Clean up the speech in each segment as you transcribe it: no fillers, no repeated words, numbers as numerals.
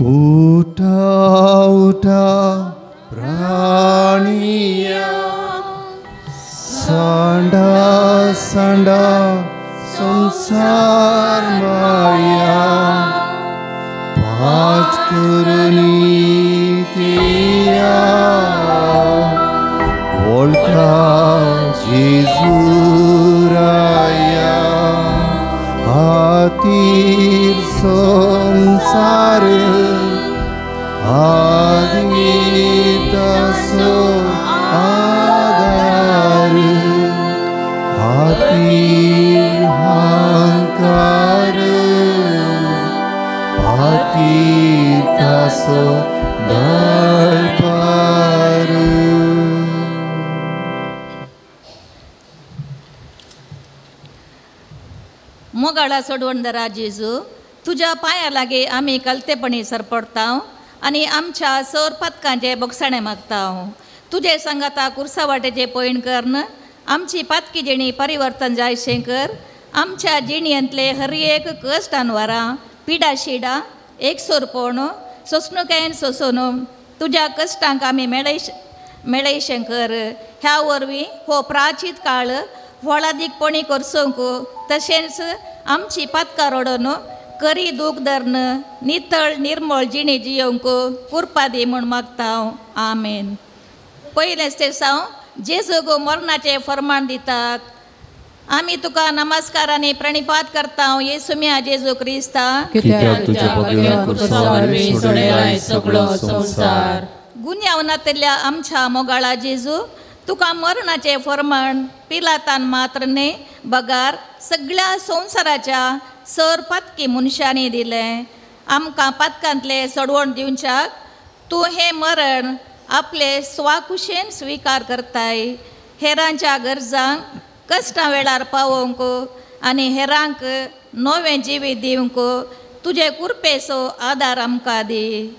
उठा उठा प्राणिया सांडा सांडा संसार माया पाच करुणी तिया वळखा जेजू राया हातीर संसार आदी तसो आधार हातीर हांकार हातीर तसो दरबार. मोगाळा सोडवणदारा जेजू, तुज्या पांया लागीं आमी कलतेपणी सरपडता आनी आमच्या सर पातकांचे बोगसाणें मागता. तुजे सांगाता कुर्सा वाटेचें पयण कर्न आमची पातकी जिणी परिवर्तन जायशें कर. आमच्या जिणयेंतले हर एक कश्ट अनवारां पिडा शिडा एकसुरपण सोंसणुकायेन सोंसून तुज्या कश्टांक आमी मेळयशें कर. ह्या वरवीं हो प्राचीत काळ फळादीकपणी करसूंक तशेंच आमची पातकां रडोवन करी दूख धरून नितळ निर्मळ जिणी जियोवंक कुरपा दी म्हूण मागता. आमेन. पयलेंच ते साव जेजूक मरणाचें फर्माण दितात. आमी तुका नमस्कार आनी प्रणिपात करता येसुम्या जेजू क्रिस्ता. गुन्यांव नातिल्ल्या आमच्या मोगाळा जेजू, तुका मरणाचें फर्माण पिलातान मात्र न्हय बगार सगळ्या संवसाराच्या सर पातकी मनशांनी दिलें. आमकां पातकांतलें सोडवण दिवच्याक तूं हें मरण आपले स्वाकुशेन स्विकार करताय. हेरांच्या गरजांक कश्टां वेळार पावोवंक आनी हेरांक नवें जिवीत दिवंक तुजे कुरपेचो आदार आमकां दी.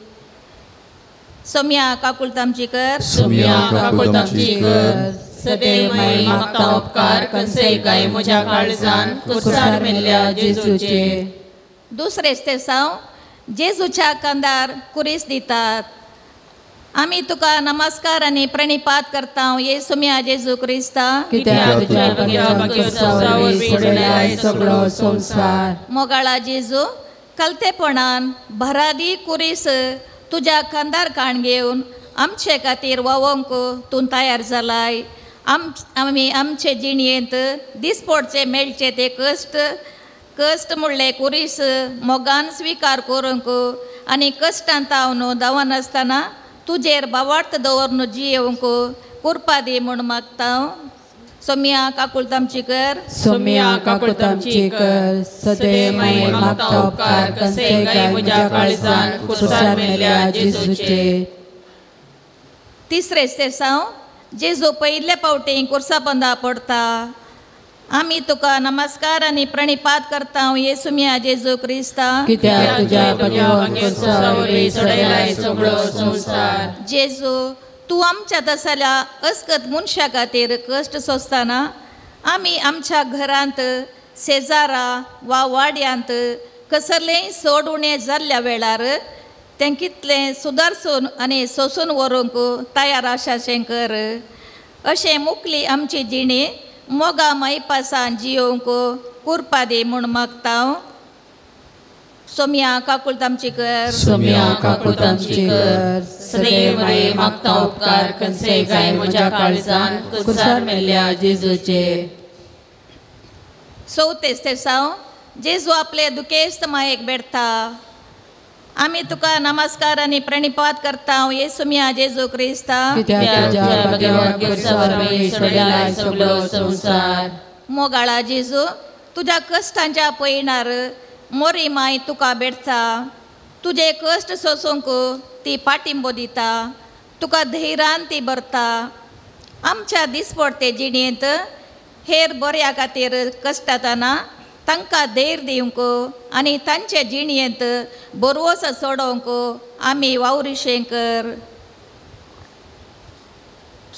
सोम्या काकुळतामची कर. सोम्या काकुळतामची कर. सदैव मागता उपकार कंसे काय म्हज्या काळजान कुर्सार मेल्ल्या जेजूचे. दुसरेच ते साव जेजूच्या कांदार कुरीस दितात. आमी तुका नमस्कार आनी प्रणिपात करता येसुम्या जेजू क्रिस्ता. मोगाळा जेजू, कलतेपणान भरादी कुरीस तुज्या खांदार काण घेवन आमचे खातीर वावोंक तूं तयार जालाय. आमी आमचे जिणयेंत दिसपडचे मेळचे ते कश्ट कश्ट म्हणले कुरीस मोगान स्विकार करूंक आनी कश्टान तावन धांवनासतना तुजेर भावार्थ दवरून जियेवंक कुरपा दी म्हूण मागता. सोम्या काकुळतामची कर. सोम्या काकुळतामची कर. सदैव मागता उपकार कंसे काय म्हज्या काळजान कुर्सार मेल्ल्या जेजूचे. तिसरेच ते साव जेजू पयले पावटी कुर्सा पंदा पडता. आमी तुका नमस्कार आनी प्रणिपात करता येसुम्या जेजू क्रिस्ता. जेजू, तूं आमच्या तसल्या अस्कत मनशा खातीर कश्ट सोंसतना आमी आमच्या घरांत शेजारा वा वाड्यांत कसलेंय सोड उणें जाल्ल्या वेळार तें कितलें सुदारसून आनी सोंसून व्हरूंक तयार आसाशें कर. अशें मुकली आमची जिणी मोगा मायपासान जियोवंक कुरपा दी म्हूण मागता. सोम्या काकुळतामची कर. सोम्या काकुळतामची कर. सदैव मागता उपकार कंसे काय म्हज्या काळजान कुर्सार मेल्ल्या जेजूचे. चवथेच ते साव जेजू आपले दुखेस्त मायेक भेटता. आमी तुका नमस्कार आनी प्रणिपात करता येसुम्या जेजू क्रिस्ता. मोगाळा जेजू, तुज्या कश्टांच्या पयणार मोरी माय तुका भेटता. तुजे कश्ट सोंसूंक ती पाटिंबो दिता. तुका धैर्यान ती भरता. आमच्या दिसपडते जिणेंत हेर बऱ्या खातीर कश्टातना तांकां धैर्य दिवंक आनी तांचे जिणयेंत बरवस सोडोवंक आमी वावरिशें कर.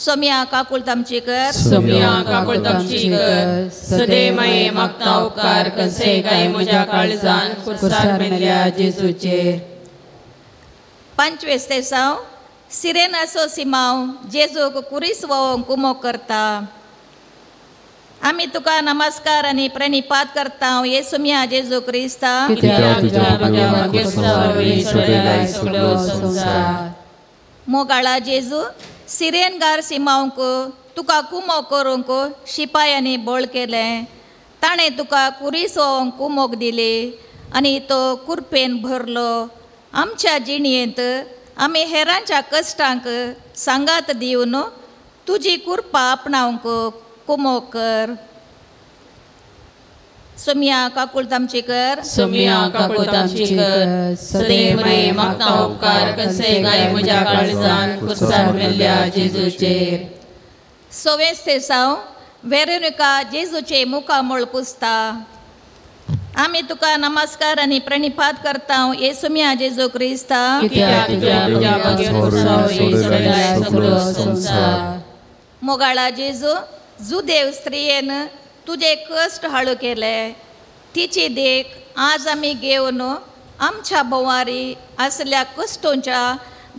सोम्या काकुळतामची कर. सोम्या काकुळतामची कर. सदैव मागता उपकार कंसे काय म्हज्या काळजान कुर्सार मेल्ल्या जेजूचे. पंचवीस तेसांव सिरेनाचो सिमांव जेजूक कुरीस वोवंक कुमोक करता. आमी तुका नमस्कार आनी प्रणिपात करता येसुमिया जेजू क्रिस्ता. मोगाळा जेजू सिरेनगार सिमांवक तुका कुमोक करूंक शिपायांनी बळ केलें. ताणें तुका कुरीस वोवंक कुमोक दिली आनी तो कुरपेन भरलो. आमच्या जिणयेंत आमी हेरांच्या कश्टांक सांगात दिवन तुजी कुरपा आपणावंक कुमोक कर. सोमिया काकुळट आमची कर. सोमिया काकुळट आमची कर. सदैव मागता उपकार कसे गाय म्हज्या काळजान कुर्सार मेल्ल्या जेजूचेर. सवेंच तेसांव वेरोनिका जेजूचे मुखामळ पुसता. आमी तुका नमस्कार आनी प्रणिपात करता येसुमिया जेजू क्रिस्ता. मोगाळा जेजू जुदेव स्त्रियेन तुजे कश्ट हाळू केले तिची देख आज आमी घेवन आमच्या भोंवारी आसल्या कश्टोंच्या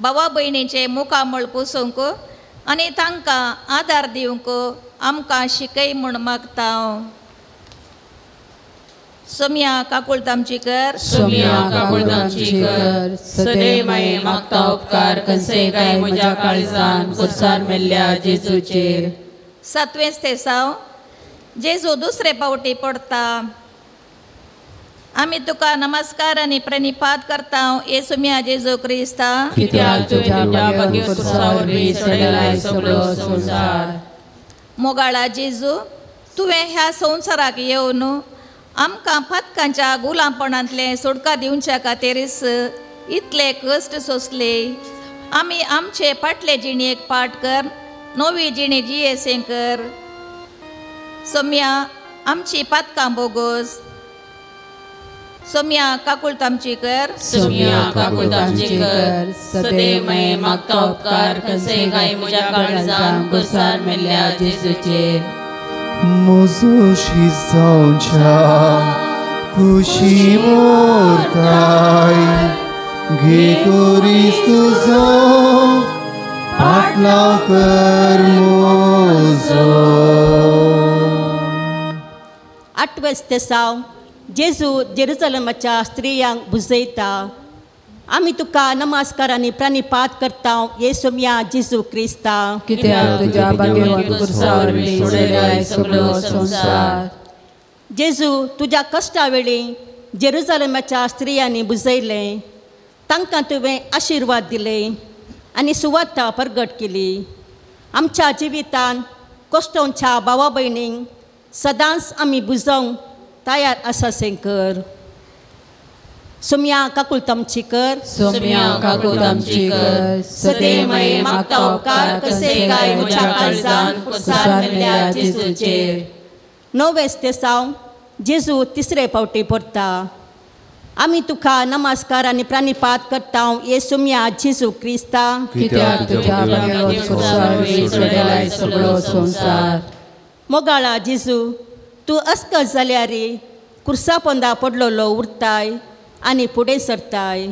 भावा भयणीचे मुखामळ पुसूंक आनी तांकां आदार दिवंक आमकां शिकय म्हूण मागता. सोमिया काकुळट आमची कर. सोमिया काकुळट आमची कर. सदैव मागता उपकार कसे काय म्हज्या काळजान कुर्सार मेल्ल्या जेजूचेर. सातवेंच तेसांव जेजू दुसरे पावटी पडता. आमी तुका नमस्कार आनी प्रणिपात करता येसुमिया जेजू क्रिस्ता. मोगाळा जेजू तुवें ह्या संवसाराक येवन आमकां फातकांच्या गुलामपणांतलें सोडका दिवच्या खातीरच इतले कश्ट सोंसले. आमी आमचे फाटले जिणेक पाठ कर नवी जिणी जियेसें कर. सोम्या आमची पातकां बोगोस. सोम्या काकुळट आमची कर. सोम्या काकुळट आमची कर. सदैव मागता उपकार कसे गाय म्हज्या काळजान कुर्सार मेल्ल्या जेजूचेर. म्हजो शिजावच्या कुशी मोरताय घे कोरीस तुजो पाटलाव कर म्हजो. आठवेंच तेसांव जेजू जेरुजलमाच्या स्त्रियांक भुजयता. आमी तुका नमस्कार आनी प्रणिपात करता येसुमिया जेजू क्रिस्ता. जेजू तुज्या कश्टा वेळी जेरुजलमाच्या स्त्रियांनी भुजयलें. तांकां तुवें आशिर्वाद दिले आनी सुवार्ता परगट केली. आमच्या जिवितान कश्टोंच्या भावा भयणींक सदांच आमी बुजोवंक तयार आसा सें कर. सोम्या काकुळट आमची कर. सोम्या काकुळट आमची कर. सदैव मागता उपकार कसे काय म्हज्या काळजान कुर्सार मेल्ल्या जेजूचेर. णवेंच तेसांव जेजू तिसरे पावटी परता. आमी तुका नमस्कार आनी प्रणिपात करता येसुमिया जेजू क्रिस्ता. मोगाळा जेजू तूं अस्कत जाल्यार कुर्सा पोंदा पडलेलो उरताय आनी फुडें सरताय.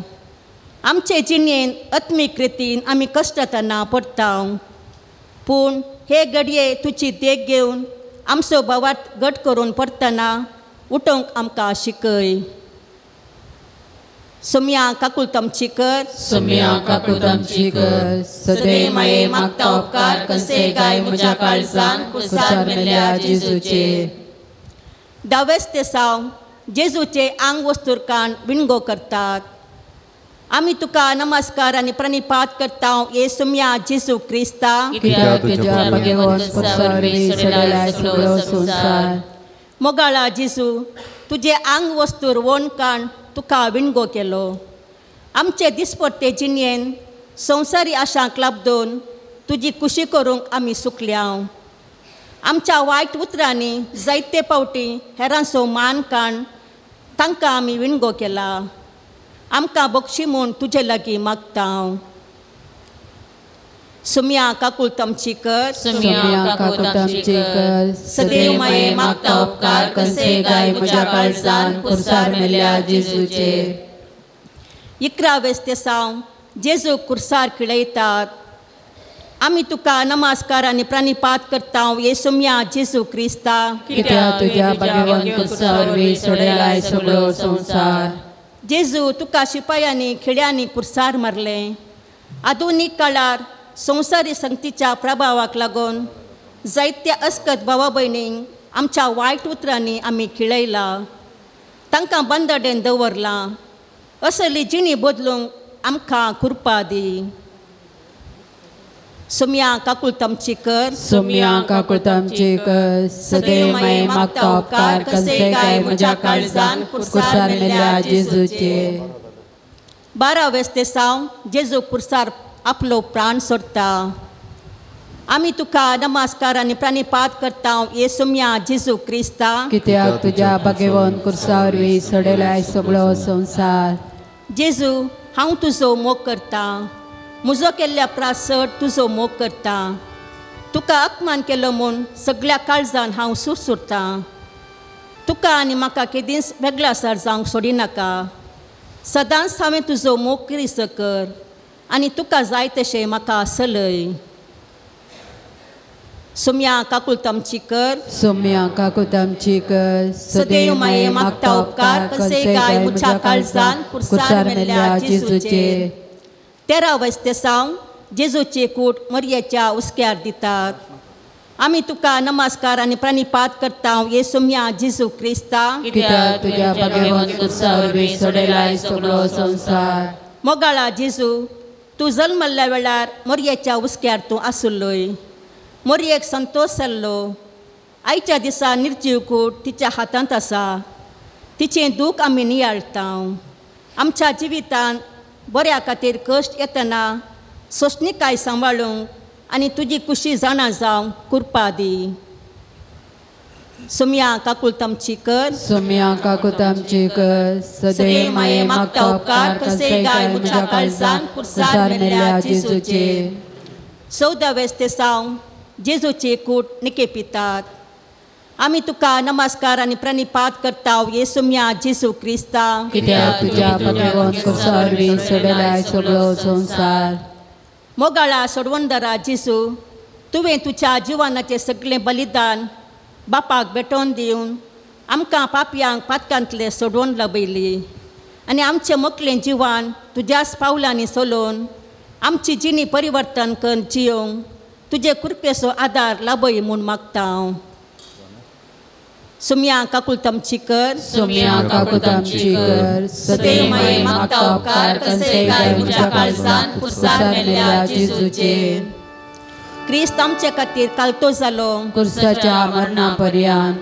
आमचे जिणेन आत्मीक रितीन आमी कश्टतना पडटा. पूण हे घडये तुजी देख घेवन आमचो भावार्थ घट करून पडटना उठोवंक आमकां शिकय. सोम्या काकुळट आमची कर. सोम्या काकुळट आमची कर. सदैव मागता उपकार कसे गाय म्हज्या काळजान कुर्सार मेल्ल्या जेजूचेर. धावेंच तेसांव जेजूचे आंग वस्तुरकान विणगो करतात. आमी तुका नमस्कार आनी प्रणिपात करता येसुमिया जेजू क्रिस्ता. मोगाळा जेजू तुजे आंग वस्तूर वोण काण तुका विणगो केलो. आमचे दिसपट्टे जिणेन संवसारी आशांक लाबदून तुजी कुशी करूंक आमी सुकल्या. आमच्या वायट उतरांनी जायते पावटी हेरांचो मान काण तांकां आमी विणगो केला. आमकां बक्षी म्हूण तुजे लागीं मागता. सुम्या काकुळट आमची कर. सुम्या काकुळट आमची कर. सदैव मागता उपकार कसे गाय म्हज्या काळजान कुर्सार मेल्ल्या जेजूचेर. 11वें तेसांव जेजू कुर्सार खिळयतात. आमी तुका नमस्कार आनी प्रणिपात करता येसुम्या जेजू क्रिस्ता. कित्याक तुज्या भाग्यवंत कुर्सा वरवीं सोडयलाय सगळो संवसार. जेजू तुका शिपायांनी खिळ्यांनी कुर्सार मारलें. आधुनीक काळार संवसारी संगतीच्या प्रभावाक लागून जायत्या अस्कत भावा भयणींक आमच्या वायट उतरांनी आमी खिळयला, तांकां बंदडेन दवरलां. असली जिणी बदलूंक आमकां कृपा दी. सोम्या काकुळट आमची कर. सोम्या काकुळट आमची कर. सदैव माये मागता उपकार कसे काय म्हज्या काळजान कुर्सार मेल्या जेजूचे. 12 वेस्ते सावन जेजू कुर्सार आपलो प्राण सोडता. आमी तुका नमस्कार आनी प्रणिपात करता येसुम्या जेजू क्रिस्ता. कित्याक तुज्या भाग्यवंत कुर्सा वरवीं सोडयलाय सगळो संवसार. जेजू हांव तुजो मोग करता, म्हजो केल्ल्या प्रासट तुजो मोग करता. तुका अपमान केलो म्हूण सगळ्या काळजान हांव सुरसुरतां. तुका आनी म्हाका केदींच वेगळासार जावंक सोडिनाका. सदांच हांवें तुजो मोग क्रिस्त कर आनी तुका जाय तशें म्हाका सलय. सोम्या काकुळट आमची कर. सोम्या काकुळट आमची कर. सदैव माये मागता उपकार कसे काय म्हज्या काळजान कुर्सार मेल्या जेजूचेर. 13 वस्ते सावन जेजूचे कूट मरयेच्या हुस्क्यार दितात. आमी तुका नमस्कार आनी प्रणिपात करता येसुम्या जेजू क्रिस्ता. कित्याक तुज्या भाग्यवंत कुर्सा वरवीं सोडयलाय सगळो संवसार. मोगाळा जेजू, तूं जल्मल्ल्या वेळार मरयेच्या हुस्क्यार तूं आसुल्लोय. मोरयेक संतोश जाल्लो. आयच्या दिसा निर्जीव कूट तिच्या हातांत आसा. तिचें दूख आमी नियाळटा. आमच्या जिवितांत बऱ्या खातीर कश्ट येतना सोंसणीकाय सांबाळूंक आनी तुजी कुशी जाणा जावंक कृपा दी. सोम्या काकुळट आमची कर. सोम्या काकुळट आमची कर. सदैव माये मागता उपकार कसे काय म्हज्या काळजान कुर्सार मेल्या जेजूचेर. 14 वेस्ते सावन जेजूचे कूट निके पितात. आमी तुका नमस्कार आनी प्रणिपात करता येसुम्या जेजू क्रिस्ता. कित्याक तुज्या भाग्यवंत कुर्सा वरवीं सोडयलाय सगळो संवसार. मोगाळा सोडवणदारा जेजू, तुवें तुज्या जिवनाचें सगळें बलिदान बापाक भेटोवन दिवन आमकां पापयांक पातकांतले सोडोवन लबयली आनी आमचें मोकलें जिवन तुज्याच पावलांनी चलोवन आमची जिणी परिवर्तन करून जियोंक तुजे कृपेचो आदार लाभय म्हूण मागता हांव. सोम्या काकुळट आमची कर. सोम्या काकुळट आमची कर. सदैव माये मागता उपकार कसे काय म्हज्या काळजान कुर्सार मेल्या जेजूचेर. क्रिस्त आमचे खातीर कालतो जालो कुर्साच्या मरणा पर्यंत.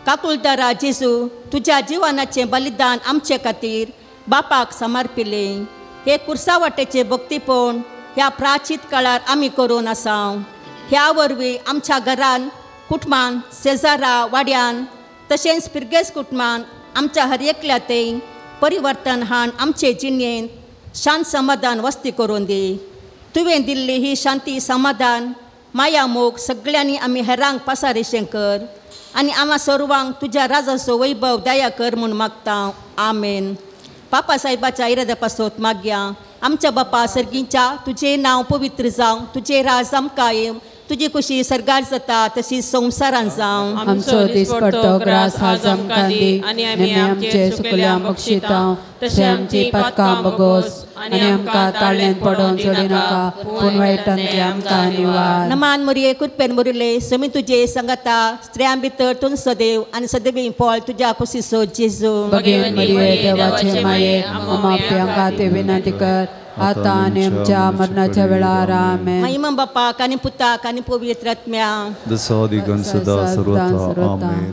काकुळदारा जेजू, तुज्या जिवनाचें बलिदान आमचे खातीर बापाक समर्पिलें. हे कुर्सा वाटेचें भक्तीपण ह्या प्राचीत काळार आमी करून आसा. ह्या वरवीं आमच्या घरान, कुटुंबान, शेजारा वाड्यान तशेंच पिरगेज कुटुंबान आमच्या हर एकल्या तें परिवर्तन हाण आमचे जिणेंत शांत समाधान वस्ती करून दी. तुवें दिल्ली ही शांती समाधान माया मोग सगळ्यांनी आमी हेरांक पासारेशें कर आनी आमा सर्वांक तुज्या राजाचो वैभव दया कर म्हूण मागता. आमेन. बापा साहेबाच्या इराद्या पासत मागया. आमच्या बापा सर्गींच्या, तुजें नांव पवित्र जावं, तुजें राज आमकां येवं, तुजी खुशी सर्गार जाता तशी संवसारान जावं. आमचो दिसपडतो ग्रास आज आमकां दी आनी आमी आमचे सुकल्या बक्षिता तशें आमची पातकां बगोस आनी आमकां ताळ्यान पडोवन सोडिनाका पूण वायटांतले आमकां निवार. नमान मोरये कृपेन मोरिले समी तुजे संगता, स्त्रियां भितर तूं सदैव आनी सदैव फळ तुज्या कुशीचो जेजू. भगेवन मरिये देवाचे माये, आमा खातीर विनंती कर आता आनी आमच्या मरणाच्या वेळार. आमेन. महिमा बापाक आनी पुताक आनी पवित्र आत्म्या. सदा सदा सर्वथा. आमेन.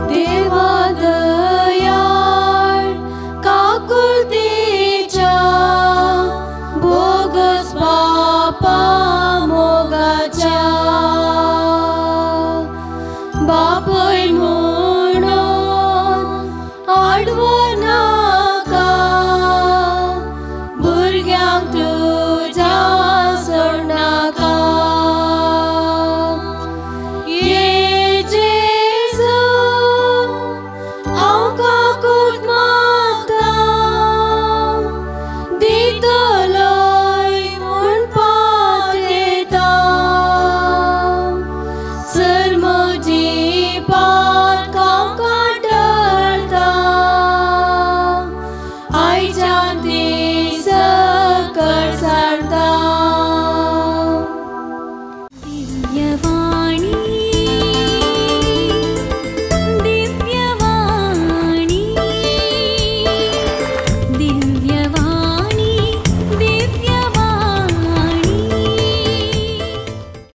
देवा दयाळ काकुळतेच्या भोगस बापा मोगाच्या बापय म्हणून आडवो ना.